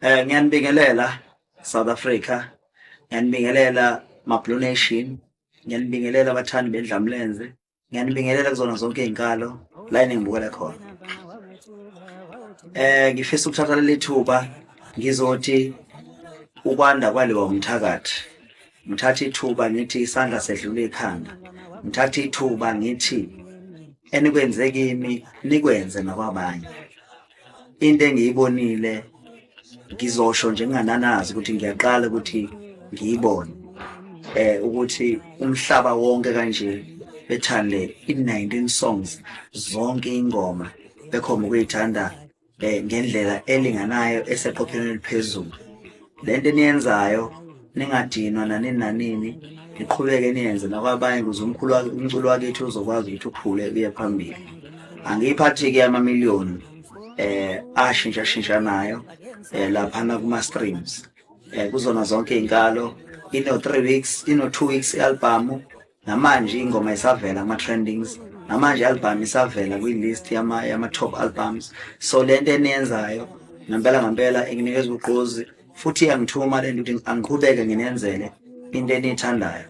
Ngiyanibingelela South Africa, ngiyanibingelela ma-Blue Nation, ngiyanibingelela abathandi beNdlamlenze, ngiyanibingelela kuzona zonke iy'nkalo la eningibukela khona. Ngifisa ukuthatha leli thuba ngizothi ukwanda kwaliwa umthakathi. Ngithatha ithuba ngithi isandla sedlula ikhanda. Ngithatha ithuba ngithi enikwenze kimi nikwenze nakwabanye. Into engiyibonile ngizosho nje ngingananazi ukuthi ngiyaqala ukuthi ngiyibone ukuthi umhlaba wonke kanje bethande i-19 songs zonke ingoma bekhomba ukuyithanda ngendlela elinganayo eseqophelweni eliphezulu. Lento eniyenzayo ningadinwa nanini nanini, niqhubeke niyenze nakwabanye ukuze umkhulu umculo wakithi uzokwazi ukuthi ukhule uye phambili. Angiyiphathi-ke amamiliyoni ashintshashintshanayo laphana kuma-streams kuzona zonke iy'nkalo. Ino-3 weeks, ino-2 weeks i-albhamu. Namanje ingoma isavela kuma-trendings, namanje i-album isavela kwi-list yama-top albums. So le nto eniyenzayo ngempela ngempela inginikeza ugqozi futhi iyangithuma le nto ukuthi angiqhubeke nginenzele into eniyithandayo.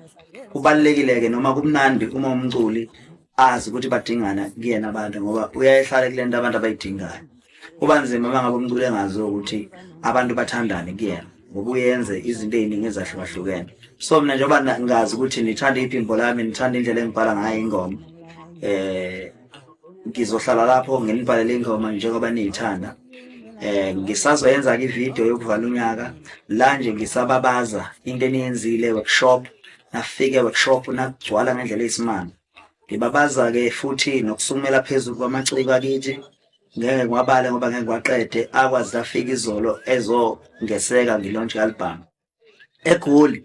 Kubalulekile-ke noma kumnandi uma umculi azi ukuthi badingana kuyena abantu ngoba uyayehlale kule nto abantu abayidingayo. Kuba nzima uma ngabe umculi engazi ukuthi abantu bathandani kuyena ngoba uyenze izinto ey'ningi ezahlukahlukene. So mina njengoba ngazi ukuthi nithanda iphimbo lami, nithanda indlela engibhala ngayo ingoma, ngizohlala lapho nginibhalele ingoma njengoba niyithanda. Ngisazoyenza-ke ividiyo yokuvala unyaka la nje ngisababaza into eniyenzile workshop, nafika e-workshop nagcwala ngendlela eyisimanga. Ngibabaza-ke futhi nokusukumela phezulu kwamaciko akithi, ngeke ngiwabale ngoba ngeke ngiwaqede, akwazi afika izolo ezongeseka ngilontshi i-album. EGoli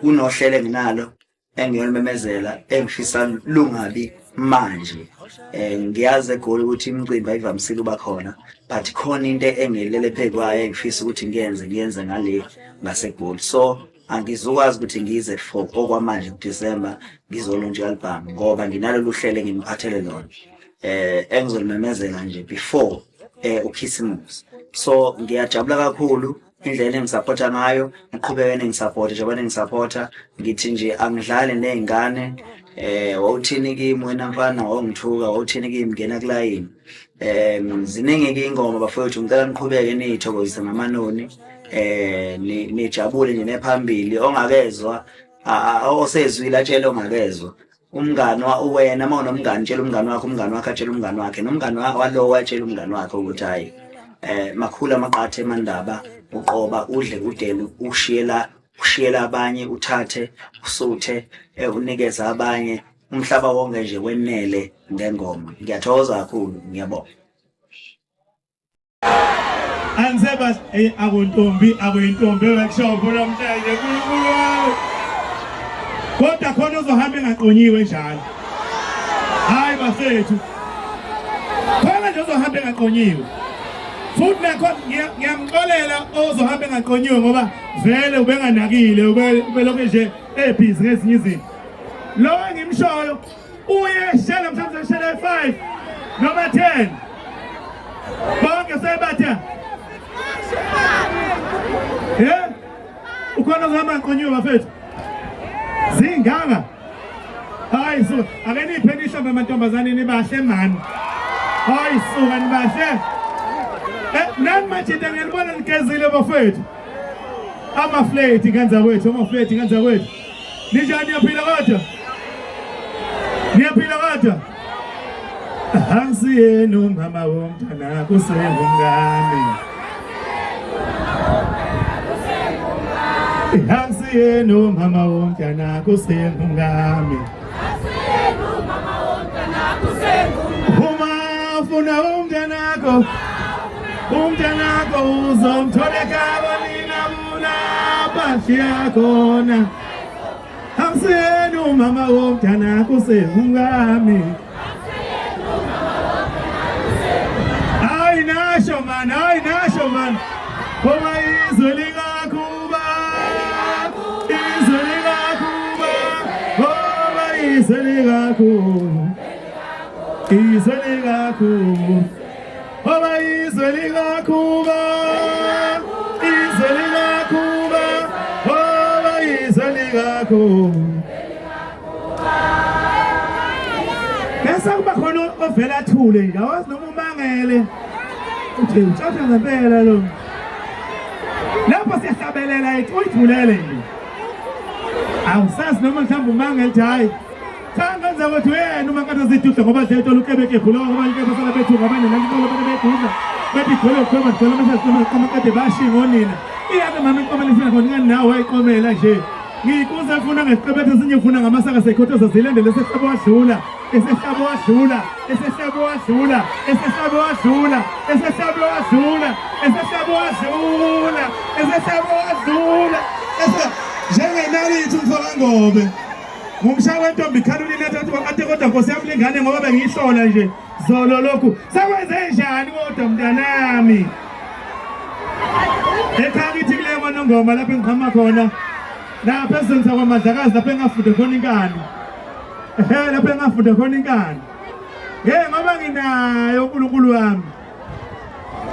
kunohlelo enginalo engiyolimemezela engifisa lungabi manje. Ngiyazi eGoli ukuthi imicimbi ayivamisile uba khona, but khona into engilele phezu kwayo engifisa ukuthi ngiyenze ngiyenze ngale ngaseGoli. So angizukwazi ukuthi ngize for okwamanje kuDisemba ngizolontsha i-album ngoba nginalolu hlelo enginiphathele lona engizolimemezela nje before uKhisimusi. So ngiyajabula kakhulu indlela engisapotha ngayo, ngiqhubeke ningisapothe njengoba ningisapotha. Ngithi nje angidlali ney'ngane. Wawuthini kimi wena mfana, wawungithuka, wawuthini kimi ngena kulayini. Ziningi-ke iy'ngoma bafowethu, ngicela niqhubeke niy'thokozise ngamanoni, nijabule nje nephambili. Ongakezwa osezwile atshele ongakezwa. Umngani wena uma unomngani tshela umngani wakho, umngani wakho atshele umngani wakhe, nomngani walowo atshele umngani wakhe ukuthi hhayi makhulu amaqatha emandaba, uqoba udle udele ushiyela ushiyela abanye, uthathe usuthe unikeze abanye, umhlaba wonke nje wenele ngengoma. Ngiyathokoza kakhulu, ngiyabonga. Angiseba hey akuntombi akuyintombi workshop namhlanje Nkulunkulu wami. Kodwa khona uzohamba engaqonyiwe njalo. Hayi bafethu. Khona nje uzohamba engaqonyiwe. Futhi nakho ngiyamxolela ozohamba engaqonyiwe ngoba vele ubenganakile ubelokhu nje ebhizi ngezinye izinto. Lo engimshoyo uyeshela mhlawumbe seshela 5 noma 10 bonke sebathe eh ukhona ozama nqonyiwe bafethu zingaka hayi so ake niphe nihlombe amantombazane nibahle mani hayi suka nibahle eh nani manje ngiyalibona nigezile bafethu amafleti ngenza kwethu amafleti ngenza kwethu Ninjani, niyaphila kodwa? Niyaphila kodwa? Angisiyena umama womntana kusengumngane. Angisiyena umama womntana kusengumngane. Uma ufuna umntanakho, umntanakho uzomthola ekhabo nina bashiya khona. Angisiyena umama womntana kusengumkami. Hayi nasho man, hayi nasho man. Ngoba izwe likaKhuba, izwe likaKhuba, ngoba izwe likaKhuba, izwe likaKhuba, ngoba izwe likaKhuba. lakho. Bese kuba khona ovela athule nje, awazi noma umangele. Uthi uthatha ngempela lo. Lapho siyahlabelela ithi uyithulele nje. Awusazi noma mhlawumbe umangele uthi hayi. Cha ngenza ukuthi uyena uma nkathi zidudla ngoba dletho lukebeke gula ngoba likebe sala bethu ngoba nina likolo bana beduza. Bethi golo golo golo mase sima kade bashingo nina. Iyake mama inkomela ifuna khona ingani nawe wayiqomela nje. Ngikuze funa ngesiqebethe esinye ufuna ngamasaka sekhothoza zilendele esehlabo wadlula esehlabo wadlula esehlabo wadlula esehlabo wadlula esehlabo wadlula esehlabo wadlula esehlabo wadlula njengenalithi umfokangobe ngumshaya wentombi ikhala ulinetha athi wakade kodwa nkosi yami lengane ngoba bengiyihlola nje zolo lokhu sekwenze njani kodwa mntanami ekhaya kithi kule kwanongoma lapho engiqhama khona lapha esizweni sakwamadlakazi lapho engafunda khona inkani ehe lapho engafunda khona inkani ngeke ngoba nginayo uNkulunkulu wami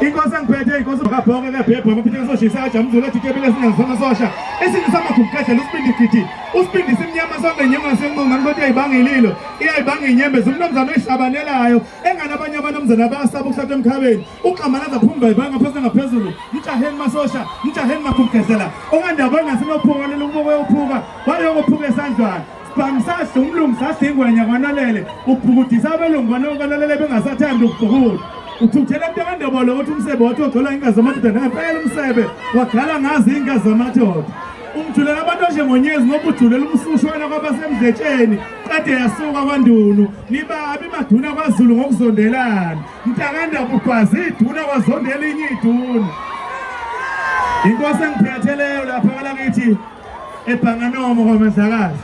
Inkosi engiphethe inkosi kabhonke kebhebhe amaphitha kasoshisa ajamzula ethi kebile singasona sosha esinye samagugu usibindi gidi usibindi simnyama sonke nyonga senqonga kodwa iyayibanga ililo iyayibanga inyembezi umnumzane oyihlabanelayo engane abanye abanomzane abasaba ukuhlatshwa emkhabeni uxamalaza phumba ibanga phansi ngaphezulu mjaheni masosha mjaheni magugedlela okandaba engasenophuka lelo kubo kuyophuka wayokophuka esandlwana Sibhamu sadla umlungu sadla ingwenya kwanalele ubhukudisa abelungu kwanalele bengasathandi ukubhukuda uthukuthela into kandobolo ukuthi umsebe wathi ogcola ingazi zamadoda nangempela umsebe wagala ngazi ingazi zamadoda umjulela abantu onjengonyezi ngoba ujulela umsushwana kwabasemdletsheni qede yasuka kwandunu nibabi maduna kwaZulu ngokuzondelana mntakandaba ugwaza iduna kwazondela inye iduna inkosi engiphetheleyo lapha kwalakithi eBhanganomo kwaMandlakazi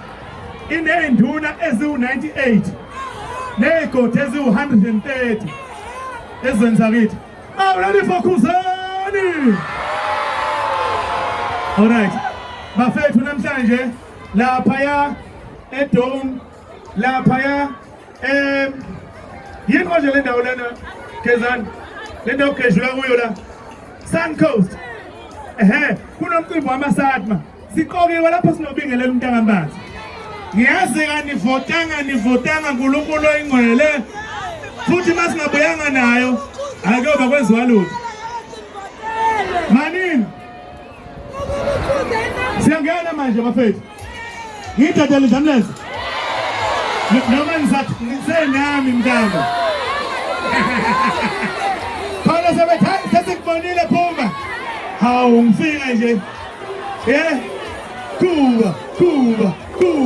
iney'nduna eziwu-98 ney'godi eziwu-130 ezweni sakithi. I'm ready for Khuzani! Alright. Bafethu namhlanje laphaya eDome laphaya yini konje le ndawo lena Gezani le ndawo kugejula kuyo la Sun Coast ehe kunomcimbi wamaSatma siqokiwe lapho sinobingelela umntangambathi ngiyazi kanivotanga nivotanga uNkulunkulu oyingcwele futhi uma singabuyanga nayo akuyoba kwenziwa lutho manini Siyangena manje bafethu. Ngidedele Dlamlenze. Noma ngisathi ngisenami mntana. Khona sebethi hayi sesikubonile phuma. Hawu ngifika nje. Yeah. Kuba, kuba, kuba.